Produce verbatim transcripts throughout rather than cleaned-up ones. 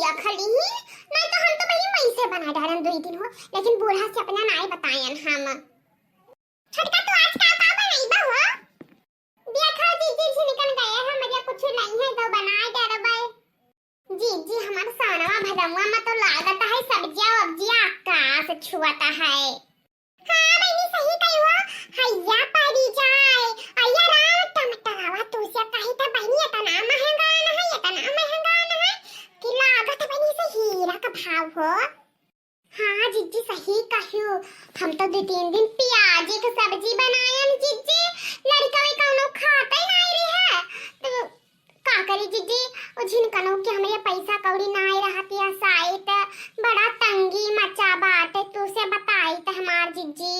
तक खली ही, नहीं तो हम तो बहिनी वहीं से बना डालन दुई दिन हो, लेकिन बूढ़ा से अपना नाई बतायन हम। छोटका, तू आज का का बनइबा हो? देखा जीजी, झिनकन गए हैं, मजा कुछ नहीं है तो बनाए डालबे। जीजी, हमार सानवा भदमुआ में तो लागत है सब्जिया वब्जिया आकाश छुअत है। हाँ बहिनी, सही कही हो। हैया परी जाए, अय्या राम, टमाटरवा तू से कही त बहिनी, इतना महंगा न है, इतना महंगा न है कि लागत बहिनी से हीरा का भाव हो। हाँ जिज्जी, सही कहियो। हम तो दो तीन दिन प्याज के सब्जी बनायन जिज्जी, लड़का भी कौनो खाते नहीं रहे। तो का करी जिज्जी, ओ झिनकनो के हमरे पैसा कौड़ी नाई रहत या साइत, बड़ा तंगी मचा बाटे, तू से बताइत हमार जिज्जी।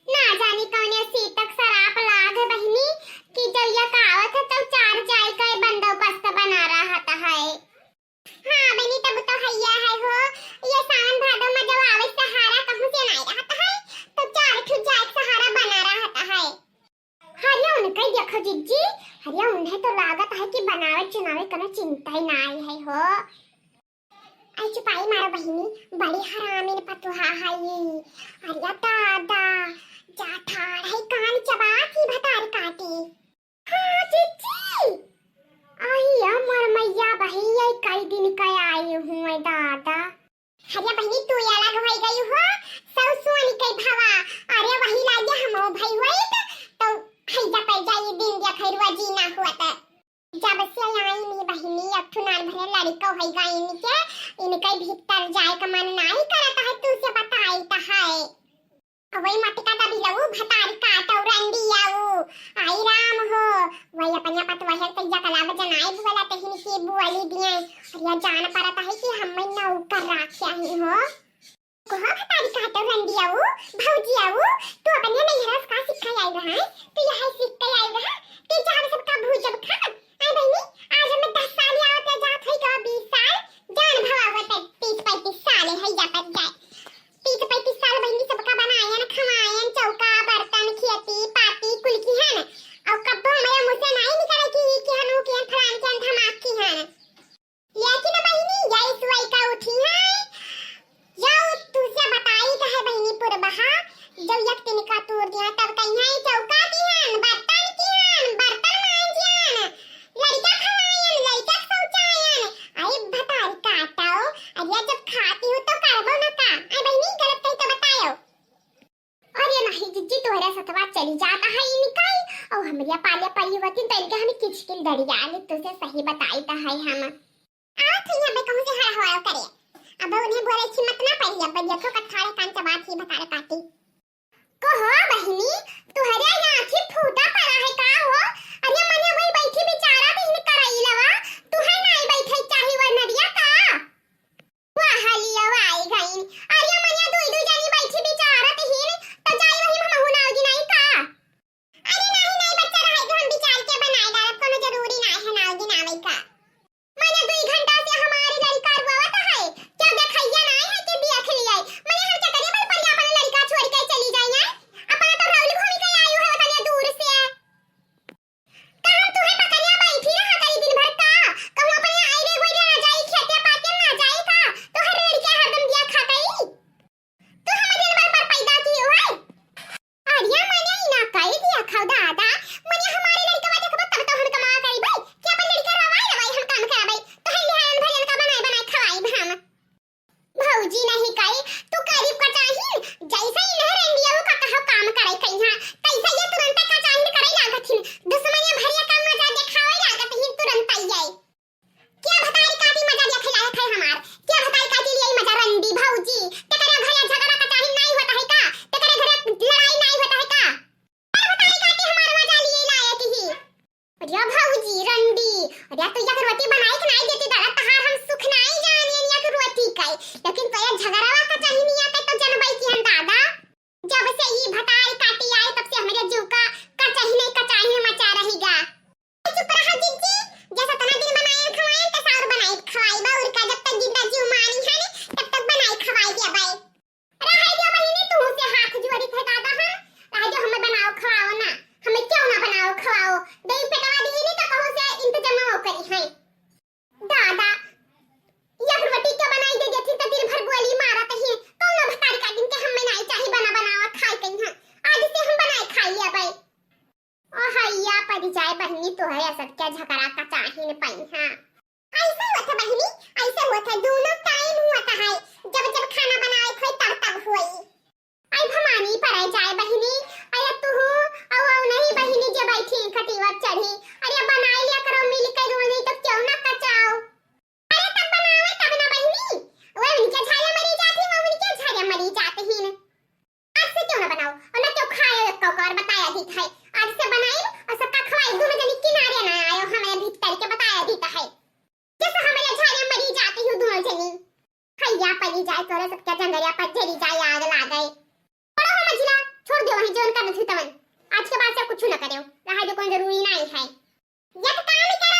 ना जानी कौने सीतक सराप लाग बहिनी, कि जौया का आवत है तो चार जाए का बंदोबस्त बना रहत है। हाँ बहिनी, तब तो हैया है हो, ये सावन भादो में जब आवे सहारा कहूँ से नाई रहत है, तो चार ठू जाए के सहारा बना रहत है। हरिया उनके देखो जिज्जी, हरिया उन्हें तो लागत है कि बनावे चुनावे कनो चिंता ही ना आई है हो। आई चुपाई मारो बहिनी, बड़ी हरामिन पतुहा है ये। हरिया दादा, जा ठाड़ है कान चबात ही भतार काटे। हाँ जिज्जी, आई अमर मैया बही, ये कई दिन का आई हूँ दादा। अरे बहिनी, तू अलग होई गई हो, सौ सोनी के भवा। अरे वही लागे हमो भई होइत, तो हैजा कर जाई दिन देखै रुआ जी ना हुआ त। जब से आई नी बहिनी, एक ठो नान भरे लड़का होई गई इनके, इनके भीतर जाए का मन नाई करत है, तू से बताई त है। अवई मटका दबी लऊ भतारी काटौ रंडी आऊ। आई राम हो, वही अपनिया पतवहर तैया कलाब जनाई बुअला तहिन की बुअली दिए। अरे जान परत है कि हम नौकर राखी आई हो। कहो भतारी काटौ रंडी आऊ, भौजी आऊ, तू अपने नैहरा से का सीख के आई रहा है? तू यहाँ सीख के आई रहा? तू जहाँ सबका भूजब खा। आई बहिनी, आज हमें दस साल आवत है, जात है का बीस साल, जान भवा होते तीस पैंतीस साल है या पर जाए। तीस पैंतीस साल बहिनी सबका बनायन, खवायन, चौका, बर्तन, खेती, पाती, कुल किहन। और कब्बो हमरे मुँह से नाई निकले कि ई किहन, ऊ किहन, फलान किहन, धमाक किहन। लेकिन बहिनी, यही सुई का उठी है। यौ तुझसे बताई का है बहिनी पुरबहा, जब एक तिनका तूर दिया तब कहीं है चौका किहन, बर्तन किहन, बर्तन मांजियन, लड़का खवायन, लड़का शौचायन। आई भतारी काटौ, अरे जब खाती हूँ तो करबो न का? आई बहिनी गलत कही तो बतायो। अरे नहीं जिज्जी, तोहरा सतवा चली जाता है इनका ही, और हमरिया पाले परी होती तो इनके हमें किचकिल दड़िया ले, तुझसे सही बताई तो है हम। आओ थी यहाँ पे कहूँ से हर हवाओ करे। अब उन्हें बोले की मत ना पड़ी, अब देखो कठारे कान चबात ही भतारे काटी। कहो बहिनी, तुहरे यहाँ आँखी फूटा पड़ा है का हो? अरे मने वही बैठी बिचारा दिन करैलवा, तुहे नाई बैठे चाही वह नरिया का? वाह, हलिया वाई गईन। अरे मने दुई दुई जनी बैठी बिचारत हीन, त जाई वही हमहू नाव गिनाई का? अरे नाही, नाही बच्चा, रहे दो, हम बिचार के बनाए डालब, कोनो जरूरी नाही है नाव गिनावे का। मने दुई घंटा से हमारी लड़का रोवत है, क्या देखैया नाही है कि देख लिया? मने हम चकरे बल पर अपन लड़का छोड़ के चली जाई है? अपना तो राउल घूम के आई है उतने दूर से। का हम तुहे पकड़िया बैठी रहा करी दिन भर का? कहूँ अपने आइरे गोइरे ना जाई, खेते पाते ना जाई का? तोहर लड़किया हरदम दिया खा गई। तू हमें दिन भर पर पैदा की हो है? अरिया मने ही ना कही दिया खाओ दादा। मने हमारे लड़का देखबो तब तो हम कमा करीबे। कि अपन लड़का रवाई रवाई हम काम कराबे। तो है लिहान भजन का बनाए बनाए खवाई हम। भौजी नहीं कही, तू करीब का चाहिन, जैसे ही इन्हें रेंडिया का कहो काम करे कहिया, तैसे ये तुरंत का चाहिन करे लागत हिन, दुश्मनिया भरिया का मजा देखावे लागत हिन तुरंत ही। क्या भतारी काटी मजा देखै लायक है हमार, क्या भतारी काटी लिए मजा रंडी भौजी, तेकरे घरे झगड़ा का चाहिन नहीं होता है का, तेकरे घरे लड़ाई नहीं होता है का, क्या भतारी काटी हमार मजा लिए लायक ही। अरे भौजी रंडी, अरे तू या रोटी बनाई के नाई देती दादा, तहार हम सुख नाई जाने या के रोटी कई, लेकिन तोया झगड़ावा का चाहिए नहीं आते तो जनबाई की हम दादा। जब से ई भतारी काटी आए तब से हमरे जीव का कचही नहीं कचाही में मचा रही गा। चुप रहा जिज्जी, जैसा तना दिन बनाए खवाए तैसा और बनाए खवाई बा, और का जब तक जिंदा जीव मानी है ने तब तक बनाए खवाई दिया बाई। रहे दिया बहिनी, तू से हाथ जोड़ी थे दादा, हाँ? रहे जो हमें बनाओ खवाओ ना, हमें क्यों ना बनाओ खवाओ, दही पेटवा दी नहीं तो कहो से इंतजाम वो करी है। दादा, सबके झगड़ा का चाही न पाई, हाँ। ऐसे होत है बहिनी, ऐसे होत है, दोनों टाइम होत है। जब जब खाना बनाए खोई तब तब होई। आई भवानी परे जाए बहिनी, अरे तू हो, औ, औ नहीं बहिनी जे बैठी खटिया चढ़ी, अरे बनाई लिया करो मिल के दोनों, तो क्यों ना कचाओ। अरे तब बनावे तब ना बहिनी, वो उनके झारे मरी जाती, वो उनके झारे मरी जाती ही न। आज से क्यों ना बनाओ और ना क्यों खाए एक कौकर बताया दी खाए। आज से बनाई और सबका खवाई, दोनों जनी किनारे ना आयो, हमें भीतर के बताया दी है। जैसे हमारे झारे मरी जाती हूँ दोनों जनी। खैया पली जाए तोरे सबके जंगलिया पर जरी जाए आग लागे। अरे हो मझिला, छोड़ दो वहीं जौन कर थी तवन। आज के बाद से कुछ ना करेओ, रहा जो कौन जरूरी नहीं है। एक काम कर